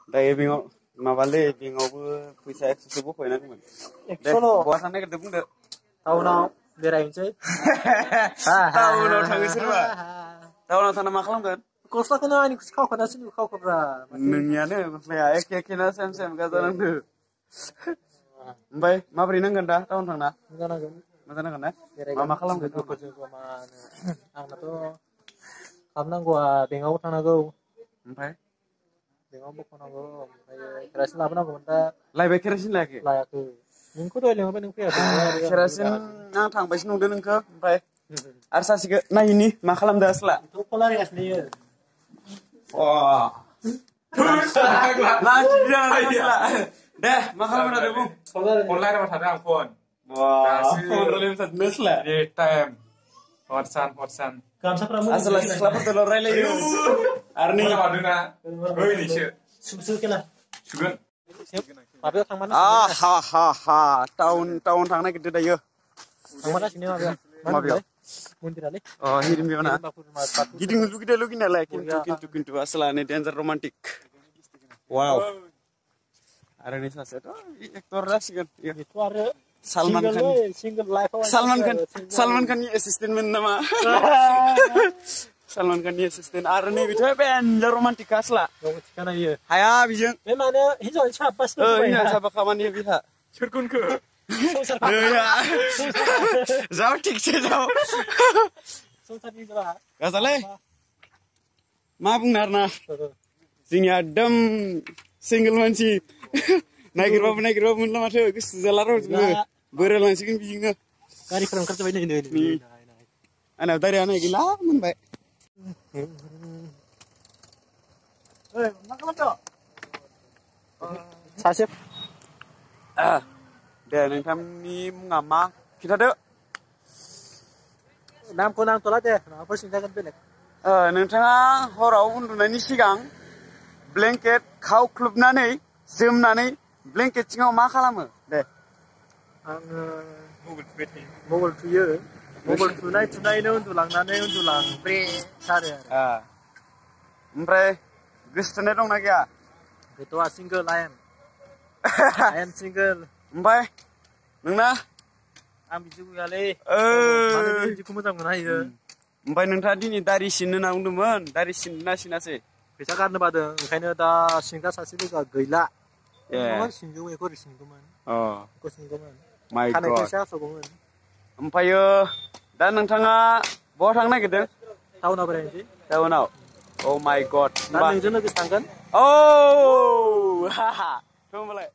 दायो बेंआव माबालै बेंआवबो फैसा 100सो बख'यनांगौमोन। 100ल'? बहा थांनो नागिरदों बुंदो। टाउनाव बेरायहैनोसै। टाउनाव थाङो सोरबा? टाउनाव थांना मा खालामगोन? गस्लाखौनो आंनिखौसो खावखानासो खावखाब्रा। नोंनियानो गस्लाया एखेना सेम गाजा नांदो। ओमफ्राय माबोरै नांगोन दा टाउन थांना? मोजां नांगोन। मोजां नांगोन ना? बेरायगोन मा खालामगोन? लोगोफोरजों जमानो। आंनाथ' खालामनांगौआ बेंकआवबो थांनांगौ। ओमफ्राय? बेंकआव बख'नांगौ ओमफ्राय केरासिन लाबोनांगौमोन दा। लायबाय केरासिन लायाखै? लायाखै। नोंखौ दहाय लिंहरबाय नों फैयाखै। केरासिन आं थांबायसो नंदों नोंखौ ओमफ्राय आरो सासेखौ नायैनि मा खालामदो आसोला? फन रायलायगासिनो इयो। दे मा खालामबाय थादों बुं? फन रायलायबाय थादों आं फन। फन रायलायबाय थादों आसोला? टाइम हरसान। गामसाफ्रा मोजां आसोला सिख्लाफोरजोंल' रायलायो आरो नै माबादोंना ओइनिसो सुगसु खेला सुगोन माबायाव थांमारनो टाउन थांनो नागिरदो दायो थांमारगासिनो माबायाव मन्दिरालै हिरिम्बियाव ना गिदिंनो लुगैनायालाय खिन्थु आसोलानो डेन्जार रमान्टिक वाव आरो नै सासेयाथ' एक्टर जासिगोन बेथ' आरो सलमान खाननि एसिस्टेन्टमोन नामा सलमान खाननि एसिस्टेन्ट आरो नै बेथ' डेन्जार रमान्टिक आसोला हाया बिजों बे माने हिनजावनि साबासो साबा खामानि बिहा सोरखौनखो जाओ ठीक से जाओ गाजालै मा बुंनो आरोना जोंनिया एकदम सिंगोल मानसि नागिरबाबो मोनला माथो गोसो जाला रावजोंबो बोरायलांसिगोन बिजोंनो गारिफोरा ओंखारजोब्बाय नै आंनाव दारियानो गैला मोनबाय मा खालामदों सासे दे नोंथांनि मुङा मा खिन्थादो नामखौ नांथ'ला दे माबाफोर सोंजागोन बेलेग नोंथाङा हराव उन्दुनायनि सिगां ब्लेंकेट खावख्लुबनानै जोमनानै ब्लेंकेट सिङाव मा खालामो दे आङो मबाइल थुयो मबाइल थुनायनो उन्दुलांब्रे सारो ओमफ्राय गोसोथोनाय दंना गैया गैथ'आ सिंगोल आइ एम सिंगोल ओमफ्राय नोंना आं बिदि गैयालै बिदिखौ मोजां मोना इयो ओमफ्राय नोंथाङा दिनै दारि सिननो होनना बुंदोंमोन दारि सिनना सिनासै फैसा गारनो बादों ओंखायनो दा सिनग्रा सासे लोगोआ गैला सिनगौमोन बेखौ सिनगौमोन खानायखौ एसे हास'गौमोन ओमफ्रायो दा नोंथाङा बहा थांनो नागिरदों टाउनाव बेरायनोसै टाउनाव अ माय गड दा नोंजों लोगोसे थांगोन होमबालाय